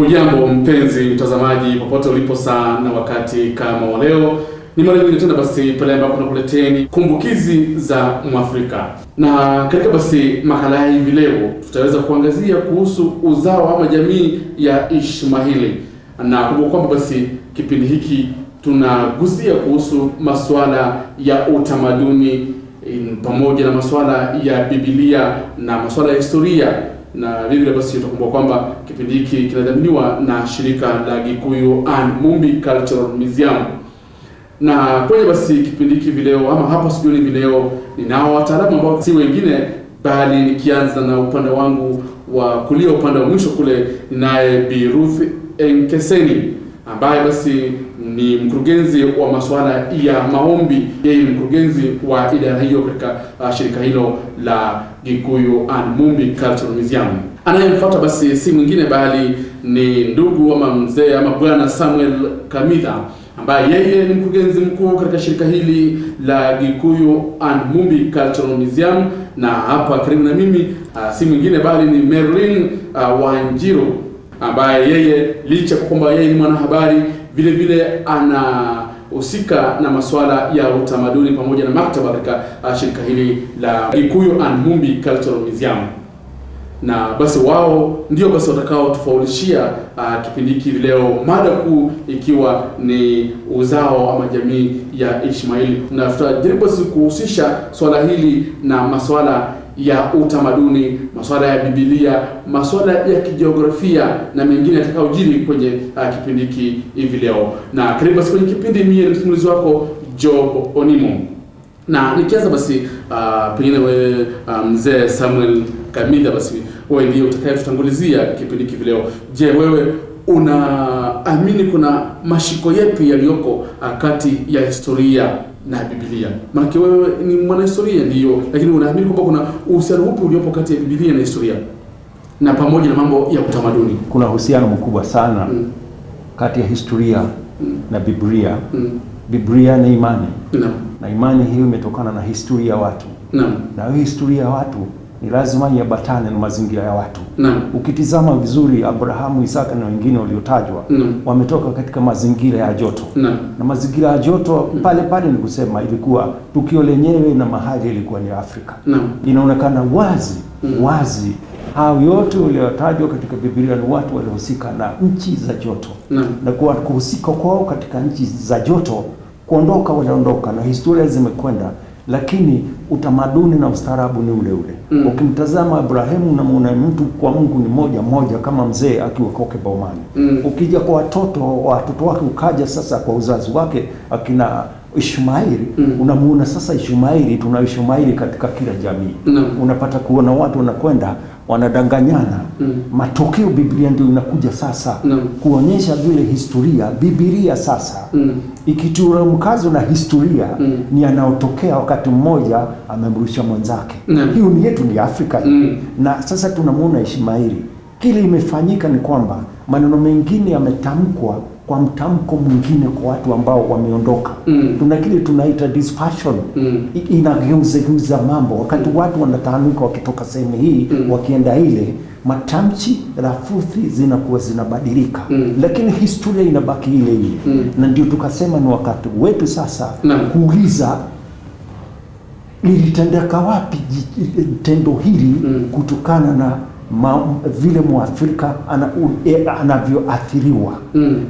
Hujambo mpenzi mtazamaji, popote ulipo saa na wakati kama wa leo, ni mara nyingine tena basi pale ambapo tunakuleteni kumbukizi za Mwafrika, na katika basi makala hivi leo tutaweza kuangazia kuhusu uzao ama jamii ya Ishmaili, na kumbuka kwamba basi kipindi hiki tunagusia kuhusu masuala ya utamaduni pamoja na masuala ya Biblia na masuala ya historia na vile vile basi utakumbuka kwamba kipindi hiki kinadhaminiwa na shirika la Gikuyu and Mumbi Cultural Museum. Na kwenye basi kipindi hiki vileo ama hapa studioni vileo ninao wataalamu ambao si wengine bali nikianza na upande wangu wa kulia, upande wa mwisho kule, ninaye Bi Ruth Enkeseni ambaye basi ni mkurugenzi wa masuala ya maombi. Yeye ni mkurugenzi wa idara hiyo katika shirika hilo la Gikuyu and Mumbi Cultural Museum. Anayemfuata basi si mwingine bali ni ndugu ama mzee ama bwana Samuel Kamitha ambaye yeye ni mkurugenzi mkuu katika shirika hili la Gikuyu and Mumbi Cultural Museum, na hapa karibu na mimi si mwingine bali ni Merlin Wanjiru ambaye yeye licha kwamba yeye ni mwanahabari vile vile anahusika na masuala ya utamaduni pamoja na maktaba katika shirika hili la Gikuyu and Mumbi Cultural Museum. Na basi wao ndio basi watakao tufaulishia kipindi hiki leo, mada kuu ikiwa ni uzao ama jamii ya Ishmaili, na tutajaribu basi kuhusisha swala hili na masuala ya utamaduni, masuala ya Biblia, masuala ya kijiografia na mengine yatakayojiri kwenye kipindi hiki hivi leo. Na karibu basi kwenye kipindi, mie ni msimulizi wako Job Onimo, na nikianza basi pengine wewe mzee Samuel Kamida, basi wewe ndiye utakayetutangulizia kipindi hiki leo. Je, wewe unaamini kuna mashiko yepi yaliyoko kati ya historia na Biblia? Maana wewe ni mwanahistoria ndiyo, lakini unaamini kwamba kuna uhusiano upi uliopo kati ya Biblia na historia na pamoja na mambo ya utamaduni? Kuna uhusiano mkubwa sana kati ya historia na Biblia. Biblia ni imani. Na imani hiyo imetokana na historia ya watu. Na hiyo historia ya watu ni lazima iambatane na mazingira ya watu. Ukitizama vizuri, Abrahamu, Isaka na wengine waliotajwa wametoka katika mazingira ya joto. Na mazingira ya joto pale pale ni kusema ilikuwa tukio lenyewe na mahali ilikuwa ni Afrika. Inaonekana wazi wazi hao yote waliotajwa katika Biblia ni watu waliohusika na nchi za joto. Na kwa kuhusika kwao katika nchi za joto, kuondoka waliondoka na historia zimekwenda, lakini utamaduni na ustaarabu ni ule ule. Ukimtazama Ibrahimu unamuona mtu kwa Mungu ni moja moja kama mzee akiwa koke Baumani. Ukija kwa watoto wake, ukaja sasa kwa uzazi wake akina Ishmaili, unamuona sasa Ishmaili, tuna Ishmaili katika kila jamii. Unapata kuona watu wanakwenda wanadanganyana. Matokeo Biblia ndio inakuja sasa kuonyesha vile historia Biblia sasa ikitura mkazo na historia ni anaotokea wakati mmoja amemrusha mwenzake. Hiyo ni yetu, ni Afrika. Na sasa tunamuona Ishmaili. Kile imefanyika ni kwamba maneno mengine yametamkwa kwa mtamko mwingine kwa watu ambao wameondoka. Tuna kile tunaita dispersion. Inageuza mambo wakati watu wanatanuka wakitoka sehemu hii wakienda ile, matamshi rafuthi zinakuwa zinabadilika. Lakini historia inabaki ile ile. Na ndio tukasema ni wakati wetu sasa kuuliza lilitendeka wapi tendo hili kutokana na vile Mwafrika anavyoathiriwa.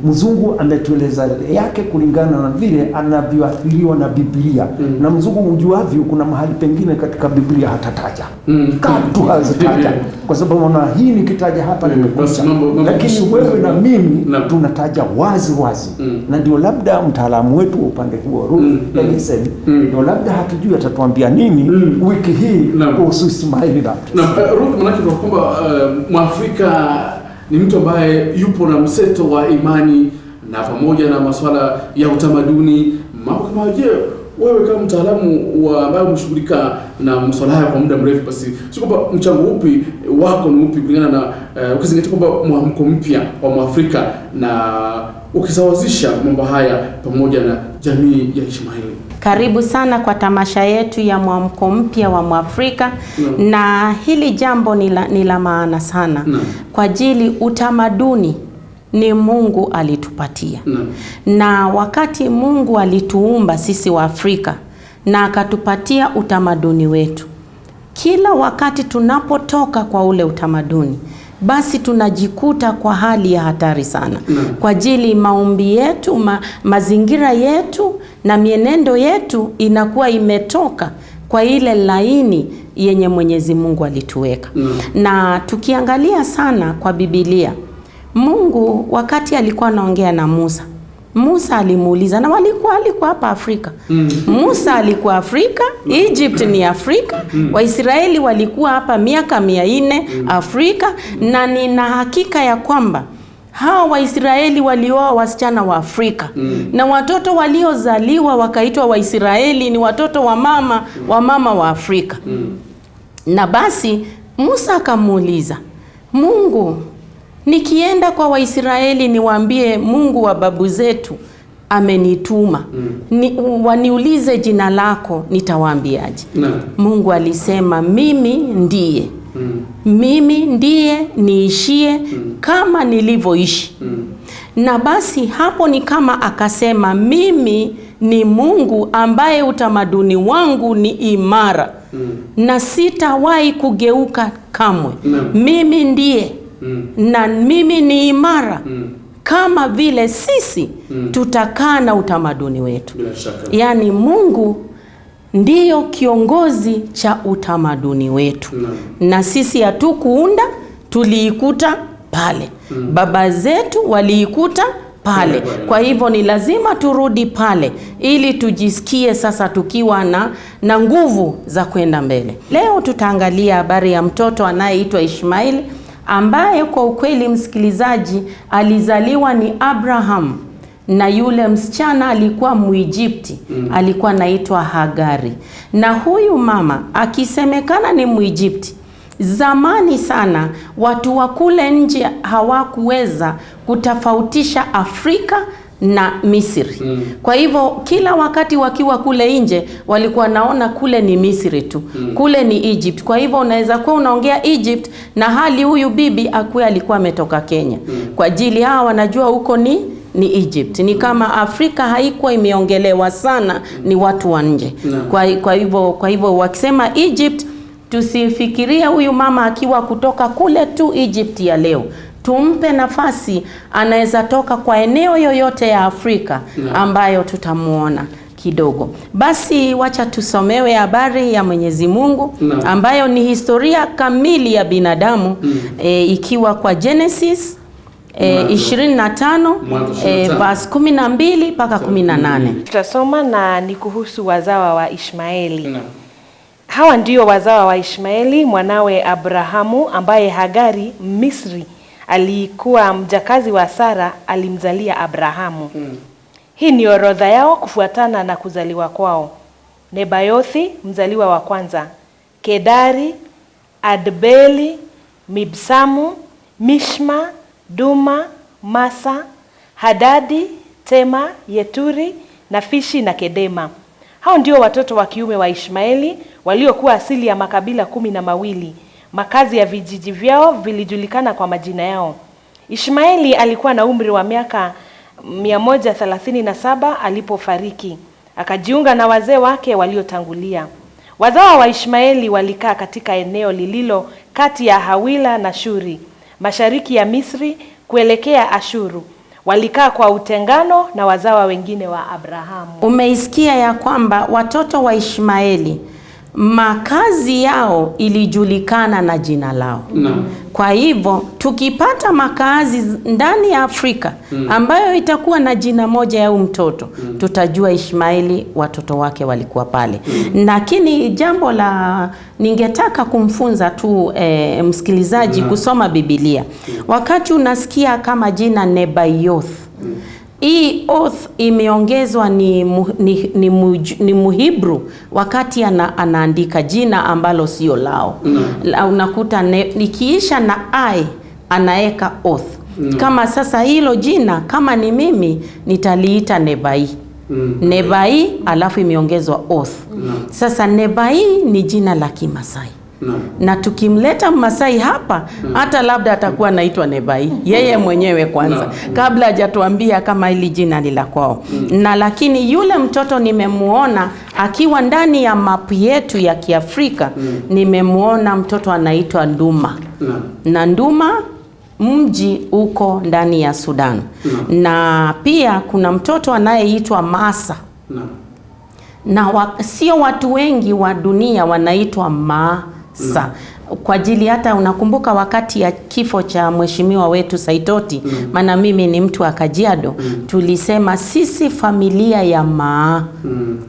Mzungu ametueleza yake kulingana na vile anavyoathiriwa na Biblia. Na mzungu ujuavyo, kuna mahali pengine katika Biblia hatataja. Katu hazitaja. Kwa sababu na hii nikitaja hapa nimekusa. Lakini wewe na mimi tunataja wazi wazi. Na ndio labda mtaalamu wetu upande huo Ruth Enkeseni, ndio labda hatujui atatuambia nini wiki hii kuhusu Ismaili. Na Ruth, maana kwamba Mwafrika ni mtu ambaye yupo na mseto wa imani na pamoja na masuala ya utamaduni, mambo kama. Je, wewe kama mtaalamu wa ambaye umeshughulika na masuala haya kwa muda mrefu, basi sio kwamba mchango upi wako ni upi kulingana na ukizingatia kwamba mwamko mpya wa Mwafrika na ukisawazisha mambo haya pamoja na jamii ya Ishmaili? Karibu sana kwa tamasha yetu ya mwamko mpya wa Mwafrika. Na hili jambo ni la maana sana kwa ajili utamaduni ni Mungu alitupatia. Na wakati Mungu alituumba sisi wa Afrika na akatupatia utamaduni wetu, kila wakati tunapotoka kwa ule utamaduni, basi tunajikuta kwa hali ya hatari sana. Kwa ajili maombi yetu, mazingira yetu na mienendo yetu inakuwa imetoka kwa ile laini yenye Mwenyezi Mungu alituweka. Na tukiangalia sana kwa Biblia, Mungu wakati alikuwa anaongea na Musa, Musa alimuuliza, na walikuwa hapa Afrika. Musa alikuwa Afrika, Egypt ni Afrika, Waisraeli walikuwa hapa miaka 400 Afrika, na nina hakika ya kwamba hawa Waisraeli walioa wasichana wa Afrika. Na watoto waliozaliwa wakaitwa Waisraeli ni watoto wa mama wa Afrika. Na basi Musa akamuuliza Mungu, nikienda kwa Waisraeli niwaambie Mungu wa babu zetu amenituma, waniulize jina lako, nitawaambiaje? Mungu alisema mimi ndiye. Mimi ndiye niishie kama nilivyoishi. Na basi hapo ni kama akasema mimi ni Mungu ambaye utamaduni wangu ni imara. Na sitawahi kugeuka kamwe. Mimi ndiye. Na mimi ni imara. Kama vile sisi tutakaa na utamaduni wetu. Bila shaka. Yaani Mungu ndiyo kiongozi cha utamaduni wetu. Na sisi hatukuunda, tuliikuta pale. Baba zetu waliikuta pale. Kwa hivyo ni lazima turudi pale ili tujisikie sasa tukiwa na nguvu za kwenda mbele. Leo tutaangalia habari ya mtoto anayeitwa Ishmaeli, ambaye kwa ukweli msikilizaji alizaliwa ni Abraham, na yule msichana alikuwa Muijipti, alikuwa anaitwa Hagari. Na huyu mama akisemekana ni Muijipti, zamani sana watu wa kule nje hawakuweza kutofautisha Afrika na Misri. Kwa hivyo kila wakati wakiwa kule nje walikuwa naona kule ni Misri tu, kule ni Egypt. Kwa hivyo unaweza kuwa unaongea Egypt na hali huyu bibi akuwe alikuwa ametoka Kenya. Kwa ajili hawa wanajua huko ni Egypt. Ni kama Afrika haikuwa imeongelewa sana, ni watu wa nje. Kwa hivyo wakisema Egypt, tusifikirie huyu mama akiwa kutoka kule tu Egypt ya leo. Tumpe nafasi, anaweza toka kwa eneo yoyote ya Afrika ambayo tutamuona kidogo. Basi wacha tusomewe habari ya Mwenyezi Mungu ambayo ni historia kamili ya binadamu, ikiwa kwa Genesis 25 verse 12 mpaka 18. Tutasoma na ni kuhusu wazawa wa Ishmaeli. Hawa ndio wazawa wa Ishmaeli mwanawe Abrahamu, ambaye Hagari Misri alikuwa mjakazi wa Sara alimzalia Abrahamu. Hii ni orodha yao kufuatana na kuzaliwa kwao. Nebayothi mzaliwa wa kwanza, Kedari, Adbeli, Mibsamu, Mishma, Duma, Masa, Hadadi, Tema, Yeturi, Nafishi na Kedema. Hao ndio watoto wa kiume wa Ishmaeli waliokuwa asili ya makabila 12. Makazi ya vijiji vyao vilijulikana kwa majina yao. Ishmaeli alikuwa na umri wa miaka 137 alipofariki. Akajiunga na wazee wake waliotangulia. Wazawa wa Ishmaeli walikaa katika eneo lililo kati ya Hawila na Shuri, mashariki ya Misri kuelekea Ashuru. Walikaa kwa utengano na wazawa wengine wa Abrahamu. Umeisikia ya kwamba watoto wa Ishmaeli makazi yao ilijulikana na jina lao. Kwa hivyo tukipata makazi ndani ya Afrika ambayo itakuwa na jina moja ya mtoto, tutajua Ishmaeli watoto wake walikuwa pale. Lakini jambo la ningetaka kumfunza tu msikilizaji kusoma Biblia. Wakati unasikia kama jina Nebaioth, hii oath imeongezwa ni Muhibru wakati anaandika jina ambalo sio lao. Unakuta nikiisha na I anaeka oath. Kama sasa hilo jina kama ni mimi nitaliita Nebai. Nebai alafu imeongezwa oath. Sasa Nebai ni jina la Kimasai. Na tukimleta Mmasai hapa hata labda atakuwa anaitwa Nebai yeye mwenyewe kwanza kabla hajatuambia kama hili jina ni la kwao. Na lakini yule mtoto nimemuona akiwa ndani ya map yetu ya Kiafrika, nimemuona mtoto anaitwa Nduma. Na Nduma mji uko ndani ya Sudan. Na pia kuna mtoto anayeitwa Masa. Na sio watu wengi wa dunia wanaitwa Masa. Kwa ajili hata unakumbuka wakati ya kifo cha mheshimiwa wetu Saitoti, maana mimi ni mtu wa Kajiado, tulisema sisi familia ya Maa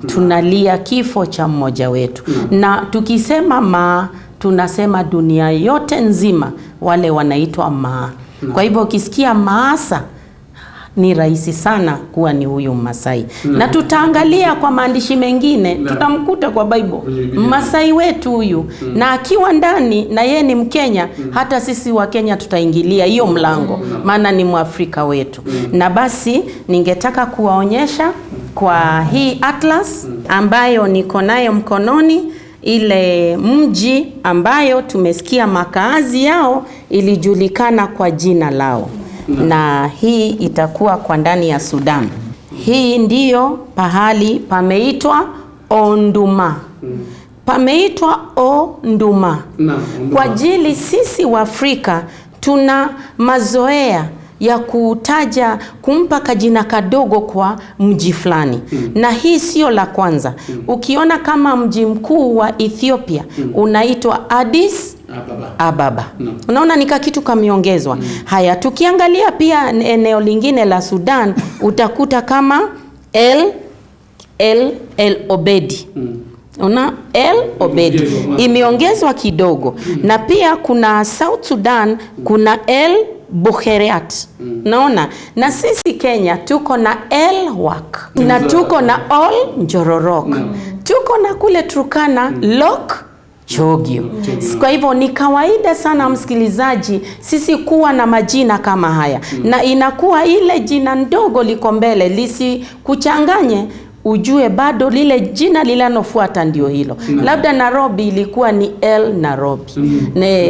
tunalia kifo cha mmoja wetu. Na tukisema Maa tunasema dunia yote nzima wale wanaitwa Maa. Kwa hivyo ukisikia Maasa ni rahisi sana kuwa ni huyu Masai. Na tutaangalia kwa maandishi mengine, tutamkuta kwa Bible Masai wetu huyu. Na akiwa ndani na yeye ni Mkenya, hata sisi wa Kenya tutaingilia hiyo mlango, maana ni Mwafrika wetu. Na basi ningetaka kuwaonyesha kwa hii atlas ambayo niko nayo mkononi, ile mji ambayo tumesikia makaazi yao ilijulikana kwa jina lao. Na hii itakuwa kwa ndani ya Sudan. Hii ndiyo pahali pameitwa Onduma. Pameitwa Onduma kwa ajili sisi wa Afrika tuna mazoea ya kutaja, kumpa kajina kadogo kwa mji fulani. Na hii sio la kwanza. Ukiona kama mji mkuu wa Ethiopia unaitwa Addis Ababa. Unaona ni kitu kameongezwa. Haya, tukiangalia pia eneo lingine la Sudan utakuta kama El Obedi. Una El Obedi imeongezwa kidogo. Na pia kuna South Sudan kuna El Bukhariat. Naona na sisi Kenya tuko na El Wak, na tuko na Ol Njororok, tuko na kule Turkana Lok Chogio. Kwa hivyo ni kawaida sana msikilizaji sisi kuwa na majina kama haya. Na inakuwa ile jina ndogo liko mbele lisikuchanganye, ujue bado lile jina linalofuata ndio hilo. Labda Nairobi ilikuwa ni El Nairobi.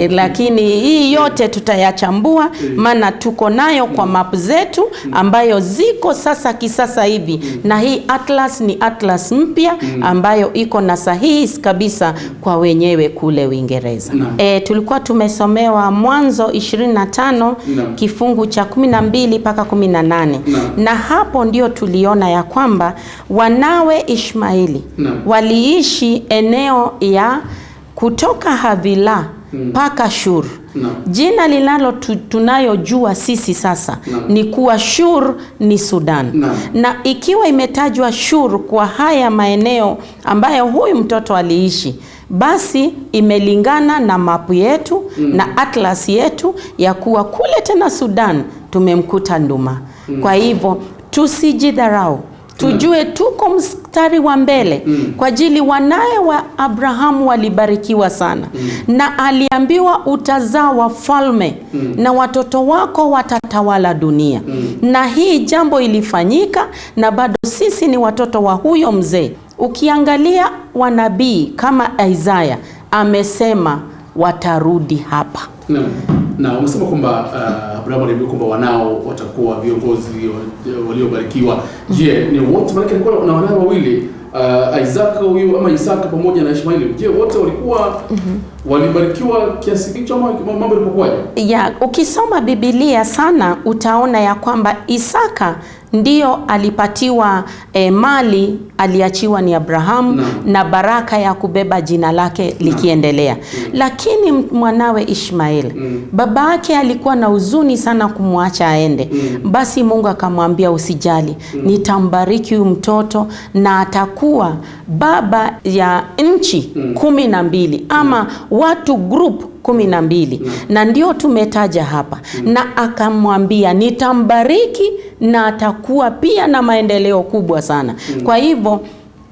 Lakini hii yote tutayachambua, maana tuko nayo kwa map zetu ambayo ziko sasa kisasa hivi. Na hii atlas ni atlas mpya ambayo iko na sahihi kabisa kwa wenyewe kule Uingereza. Tulikuwa tumesomewa Mwanzo 25 kifungu cha 12 mpaka 18. Na hapo ndio tuliona ya kwamba wanawe Ishmaeli waliishi eneo ya kutoka Havila mpaka Shur. Jina linalo tunayojua sisi sasa ni kuwa Shur ni Sudan. Na ikiwa imetajwa Shur kwa haya maeneo ambayo huyu mtoto aliishi, basi imelingana na mapu yetu na atlas yetu ya kuwa kule tena Sudan tumemkuta Nduma. Kwa hivyo tusijidharau, tujue tuko mstari wa mbele. Kwa ajili wanae wa Abrahamu walibarikiwa sana. Na aliambiwa utazaa wafalme na watoto wako watatawala dunia. Na hii jambo ilifanyika, na bado sisi ni watoto wa huyo mzee. Ukiangalia wanabii kama Isaya amesema watarudi hapa. Na umesema kwamba Abrahamu aliambiwa kwamba wanao watakuwa viongozi waliobarikiwa. Je, ni wote? Maana alikuwa na wanao wawili, Isaka huyu ama Isaka pamoja na Ishmaeli. Je, wote walikuwa walibarikiwa kiasi hicho ama mambo yalikuwaje? Ya, ukisoma Biblia sana utaona ya kwamba Isaka ndiyo alipatiwa mali aliachiwa ni Abrahamu na baraka ya kubeba jina lake likiendelea. Lakini mwanawe Ishmael, babake alikuwa na huzuni sana kumwacha aende. Basi Mungu akamwambia usijali, nitambariki huyu mtoto na atakuwa baba ya nchi 12 ama watu group 12. Na ndio tumetaja hapa. Na akamwambia nitambariki na atakuwa pia na maendeleo kubwa sana. Kwa hivyo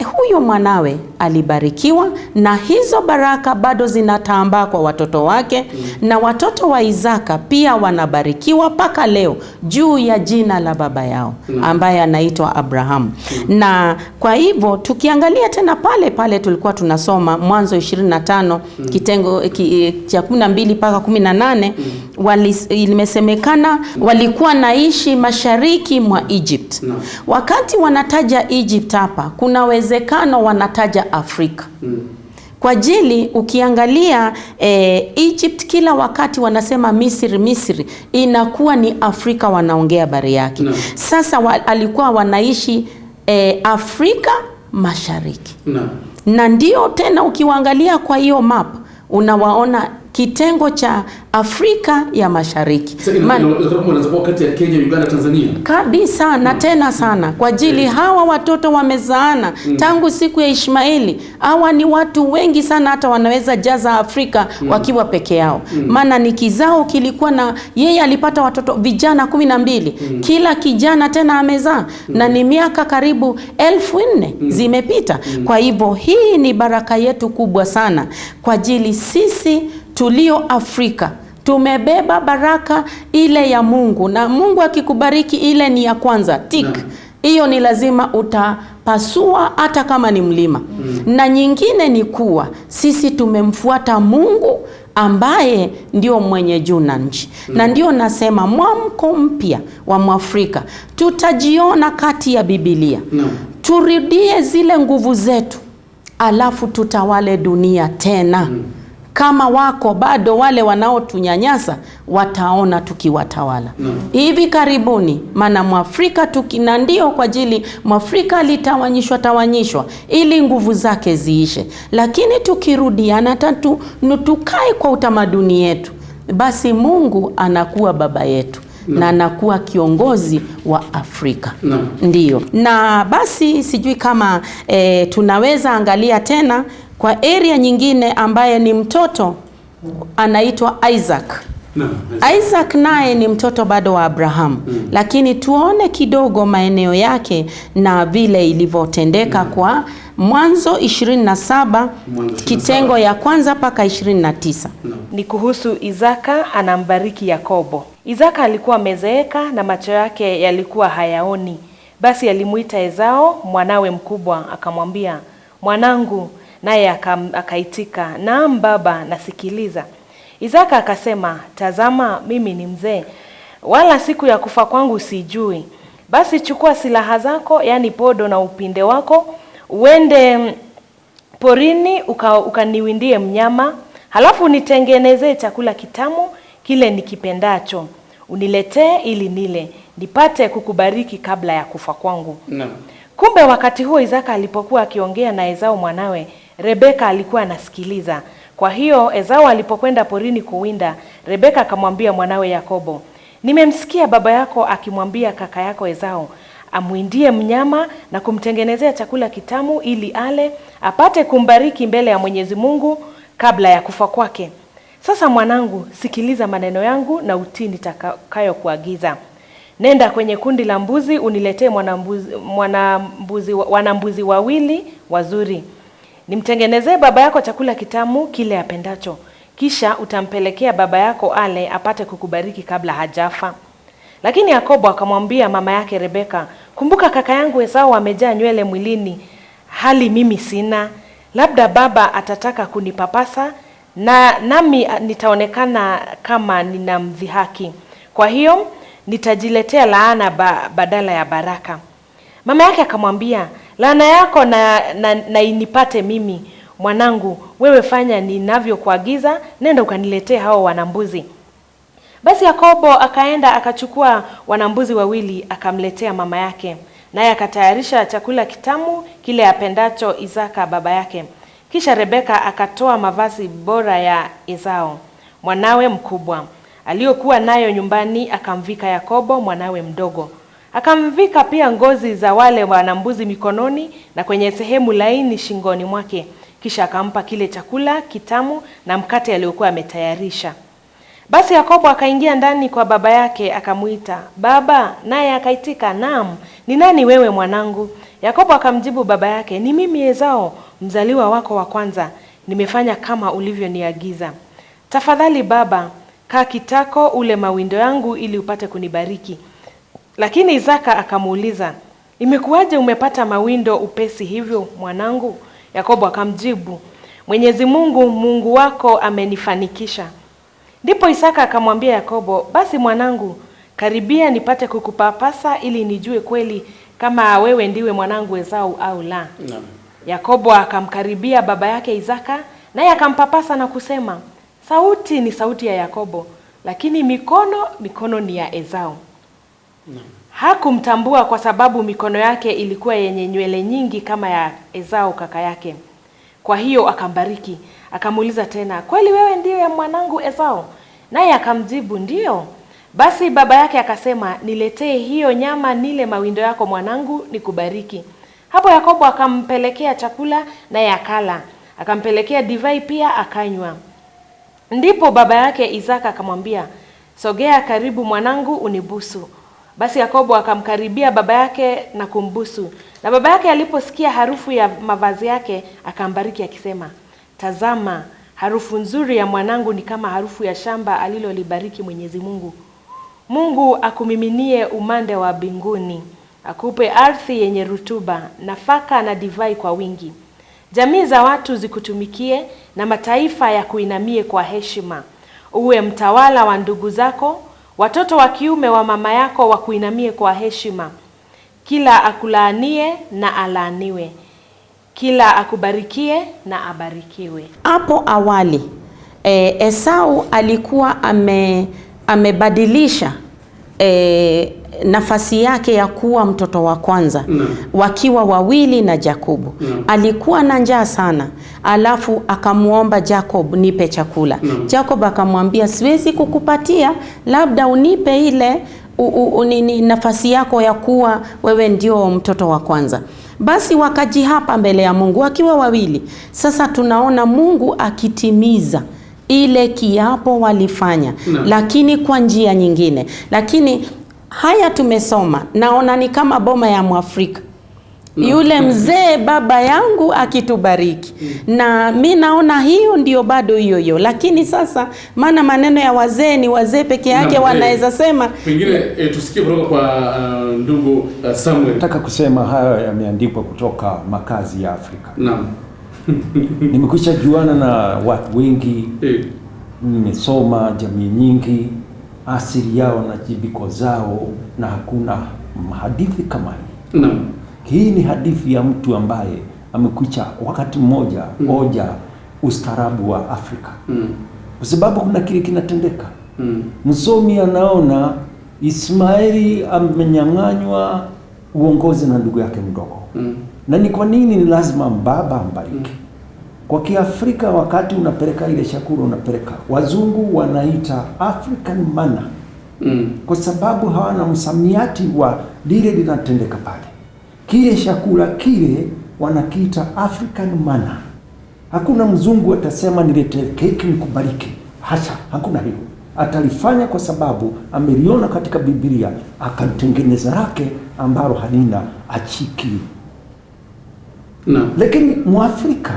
huyo mwanawe alibarikiwa, na hizo baraka bado zinatambaa kwa watoto wake. Na watoto wa Isaka pia wanabarikiwa mpaka leo juu ya jina la baba yao ambaye anaitwa Abrahamu. Na kwa hivyo tukiangalia tena pale pale tulikuwa tunasoma Mwanzo 25 kitengo cha 12 mpaka 18, limesemekana walikuwa naishi mashariki mwa Egypt. Wakati wanataja Egypt hapa, kuna uwezekano wanataja Afrika. Kwa ajili ukiangalia Egypt kila wakati wanasema Misri, Misri, inakuwa ni Afrika wanaongea habari yake. Sasa alikuwa wanaishi Afrika Mashariki. Na ndio tena ukiwaangalia kwa hiyo map unawaona kitengo cha Afrika ya Mashariki. Kati ya Kenya, Uganda, Tanzania. Kabisa na tena sana kwa ajili hawa watoto wamezaana tangu siku ya Ishmaeli. Hawa ni watu wengi sana, hata wanaweza jaza Afrika wakiwa peke yao. Maana ni kizao kilikuwa na yeye alipata watoto vijana 12. Kila kijana tena amezaa na ni miaka karibu 4000 zimepita. Kwa hivyo hii ni baraka yetu kubwa sana kwa ajili sisi tulio Afrika tumebeba baraka ile ya Mungu, na Mungu akikubariki ile ni ya kwanza tik. Hiyo ni lazima utapasua hata kama ni mlima. Na nyingine ni kuwa sisi tumemfuata Mungu ambaye ndio mwenye juu na nchi. Na ndio nasema mwamko mpya wa Mwafrika tutajiona kati ya Biblia. Turudie zile nguvu zetu, alafu tutawale dunia tena. Kama wako bado wale wanaotunyanyasa wataona tukiwatawala. Hivi karibuni, maana Mwafrika tukina, ndio kwa ajili Mwafrika alitawanyishwa tawanyishwa ili nguvu zake ziishe. Lakini tukirudiana tatu tukae kwa utamaduni yetu, basi Mungu anakuwa baba yetu na anakuwa kiongozi wa Afrika. Ndiyo. Na basi sijui kama tunaweza angalia tena kwa area nyingine ambaye ni mtoto anaitwa Isaac. Isaac naye ni mtoto bado wa Abraham. Lakini tuone kidogo maeneo yake na vile ilivyotendeka kwa Mwanzo 27 kitengo ya kwanza paka 29. Ni kuhusu Isaka anambariki Yakobo. Isaka alikuwa amezeeka na macho yake yalikuwa hayaoni. Basi alimuita Esau mwanawe mkubwa akamwambia, "Mwanangu." Naye akaitika, "Naam baba, nasikiliza." Isaka akasema, "Tazama, mimi ni mzee, wala siku ya kufa kwangu sijui. Basi chukua silaha zako, yani podo na upinde wako, uende porini ukaniwindie mnyama, halafu unitengenezee chakula kitamu kile nikipendacho, uniletee ili nile, nipate kukubariki kabla ya kufa kwangu." Kumbe wakati huo Isaka alipokuwa akiongea na Esau mwanawe, Rebeka alikuwa anasikiliza. Kwa hiyo Esau alipokwenda porini kuwinda, Rebeka akamwambia mwanawe Yakobo, "Nimemsikia baba yako akimwambia kaka yako Esau amwindie mnyama na kumtengenezea chakula kitamu ili ale, apate kumbariki mbele ya Mwenyezi Mungu kabla ya kufa kwake. Sasa mwanangu, sikiliza maneno yangu na utii nitakayokuagiza. Nenda kwenye kundi la mbuzi uniletee wanambuzi wawili wazuri. Nimtengenezee baba yako chakula kitamu kile apendacho. Kisha utampelekea baba yako ale, apate kukubariki kabla hajafa." Lakini Yakobo akamwambia mama yake Rebeka, "Kumbuka kaka yangu Esau amejaa nywele mwilini, hali mimi sina. Labda baba atataka kunipapasa na nami nitaonekana kama ninamdhihaki. Kwa hiyo nitajiletea laana badala ya baraka." Mama yake akamwambia, "Laana yako na inipate mimi, mwanangu. Wewe fanya ninavyokuagiza, nenda ukaniletee hao wanambuzi." Basi Yakobo akaenda akachukua wanambuzi wawili akamletea mama yake, naye akatayarisha chakula kitamu kile apendacho Isaka baba yake. Kisha Rebeka akatoa mavazi bora ya Esau mwanawe mkubwa aliyokuwa nayo nyumbani, akamvika Yakobo mwanawe mdogo. Akamvika pia ngozi za wale wanambuzi mikononi na kwenye sehemu laini shingoni mwake. Kisha akampa kile chakula kitamu na mkate aliyokuwa ametayarisha. Basi Yakobo akaingia ndani kwa baba yake akamuita, "Baba." Naye akaitika, "Naam, ni nani wewe mwanangu?" Yakobo akamjibu baba yake, "Ni mimi Esau, mzaliwa wako wa kwanza. Nimefanya kama ulivyoniagiza. Tafadhali baba, kaa kitako ule mawindo yangu ili upate kunibariki." Lakini Isaka akamuuliza, "Imekuwaje umepata mawindo upesi hivyo, mwanangu?" Yakobo akamjibu, "Mwenyezi Mungu, Mungu wako amenifanikisha." Ndipo Isaka akamwambia Yakobo, "Basi mwanangu, karibia nipate kukupapasa ili nijue kweli kama wewe ndiwe mwanangu Esau au la." Naam. Yakobo akamkaribia baba yake Isaka, naye akampapasa na kusema, "Sauti ni sauti ya Yakobo, lakini mikono ni ya Esau." Hakumtambua kwa sababu mikono yake ilikuwa yenye nywele nyingi kama ya Esau kaka yake. Kwa hiyo akambariki. Akamuuliza tena, "Kweli wewe ndiye mwanangu Esau?" Naye akamjibu, "Ndiyo." Basi baba yake akasema, "Niletee hiyo nyama nile mawindo yako mwanangu, nikubariki." Hapo Yakobo akampelekea chakula naye akala. Akampelekea divai pia akanywa. Ndipo baba yake Isaka akamwambia, "Sogea karibu mwanangu unibusu." Basi Yakobo akamkaribia baba yake na kumbusu. Na baba yake aliposikia harufu ya mavazi yake akambariki akisema, "Tazama, harufu nzuri ya mwanangu ni kama harufu ya shamba alilolibariki Mwenyezi Mungu. Mungu akumiminie umande wa mbinguni, akupe ardhi yenye rutuba, nafaka na divai kwa wingi. Jamii za watu zikutumikie na mataifa ya kuinamie kwa heshima. Uwe mtawala wa ndugu zako, watoto wa kiume wa mama yako wakuinamie kwa heshima. Kila akulaanie na alaaniwe, kila akubarikie na abarikiwe." Hapo awali Esau alikuwa amebadilisha nafasi yake ya kuwa mtoto wa kwanza wakiwa wawili na Jacob. Alikuwa na njaa sana, alafu akamuomba Jacob, "Nipe chakula." Jacob akamwambia, "Siwezi kukupatia, labda unipe ile nafasi yako ya kuwa wewe ndio mtoto wa kwanza." Basi wakajihapa mbele ya Mungu wakiwa wawili. Sasa tunaona Mungu akitimiza ile kiapo walifanya, lakini kwa njia nyingine. Lakini haya tumesoma, naona ni kama boma ya Mwafrika. Yule mzee baba yangu akitubariki. Na mi naona hiyo ndio bado hiyo hiyo. Lakini sasa maana maneno ya wazee ni wazee peke yake wanaweza sema. Pengine tusikie kutoka kwa ndugu Samuel. Nataka kusema hayo yameandikwa kutoka makazi ya Afrika. Naam. Nimekwisha juana na watu wengi. Nimesoma jamii nyingi, asili yao na jibiko zao, na hakuna hadithi kama hii. Naam. Hii ni hadithi ya mtu ambaye amekwisha wakati mmoja oja ustaarabu wa Afrika. Kwa sababu kuna kile kinatendeka. Msomi anaona Ismaili amenyang'anywa uongozi na ndugu yake mdogo. Na ni kwa nini ni lazima baba ambariki? Kwa Kiafrika wakati unapeleka ile chakula unapeleka, wazungu wanaita African manna. Kwa sababu hawana msamiati wa lile linatendeka pale. Kile chakula kile wanakiita African manna. Hakuna mzungu atasema nilete keki nikubariki. Hasha, hakuna hiyo. Atalifanya kwa sababu ameliona katika Biblia, akatengeneza lake ambalo halina achiki. No. Lakini Mwafrika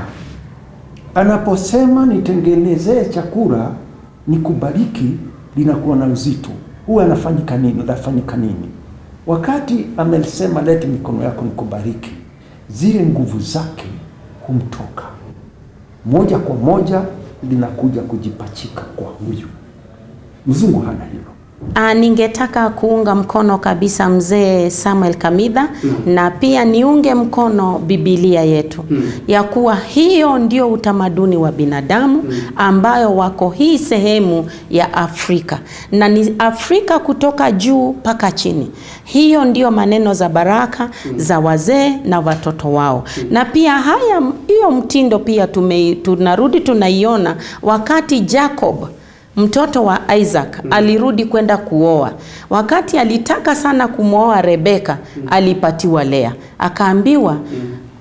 anaposema nitengenezee chakula nikubariki, linakuwa na uzito. Huwa anafanyika nini? Anafanyika nini? Wakati amesema lete mikono yako nikubariki, zile nguvu zake humtoka moja kwa moja, linakuja kujipachika kwa huyu. Mzungu hana hilo. Ningetaka kuunga mkono kabisa mzee Samuel Kamitha na pia niunge mkono Biblia yetu ya kuwa hiyo ndio utamaduni wa binadamu ambayo wako hii sehemu ya Afrika, na ni Afrika kutoka juu paka chini. Hiyo ndio maneno za baraka za wazee na watoto wao. Na pia haya hiyo mtindo pia tunarudi tunaiona wakati Jacob mtoto wa Isaac alirudi kwenda kuoa. Wakati alitaka sana kumwoa Rebeka, alipatiwa Lea. Akaambiwa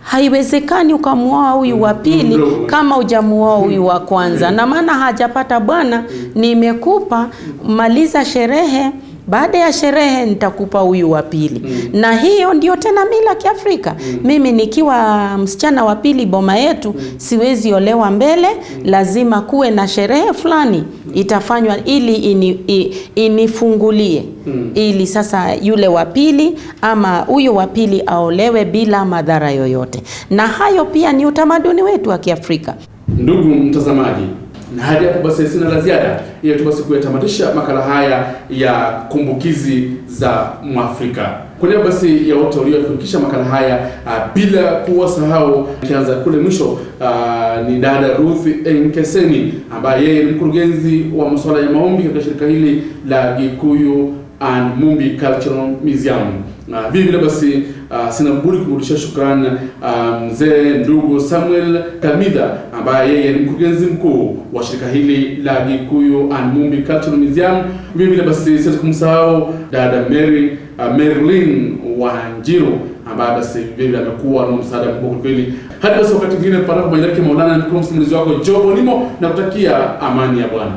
haiwezekani ukamuoa huyu wa pili kama hujamuoa huyu wa kwanza. Na maana hajapata bwana, nimekupa, maliza sherehe, Baada ya sherehe nitakupa huyu wa pili. Na hiyo ndio tena mila Kiafrika. Mimi nikiwa msichana wa pili boma yetu, siwezi olewa mbele, lazima kuwe na sherehe fulani itafanywa ili inifungulie ili sasa yule wa pili ama huyu wa pili aolewe bila madhara yoyote. Na hayo pia ni utamaduni wetu wa Kiafrika. Ndugu mtazamaji, na hadi hapo basi sina la ziada, ila tu basi kuyatamatisha makala haya ya kumbukizi za Mwafrika. Kwa niaba basi ya wote waliofanikisha makala haya, bila kuwasahau, kianza kule mwisho, ni dada Ruth Nkeseni ambaye yeye ni mkurugenzi wa masuala ya maombi katika shirika hili la Gikuyu and Mumbi Cultural Museum. Na vile vile basi sina budi kumrudishia shukrani mzee ndugu Samuel Kamida ambaye yeye ni mkurugenzi mkuu wa shirika hili la Gikuyu and Mumbi Cultural Museum. Vile vile basi siwezi kumsahau dada Mary Marilyn Wanjiru ambaye basi vile vile amekuwa na msaada mkubwa kweli. Hadi basi wakati mwingine, panapo majaliwa Maulana, ni msimulizi wako Jobo Nimo, na kutakia amani ya Bwana.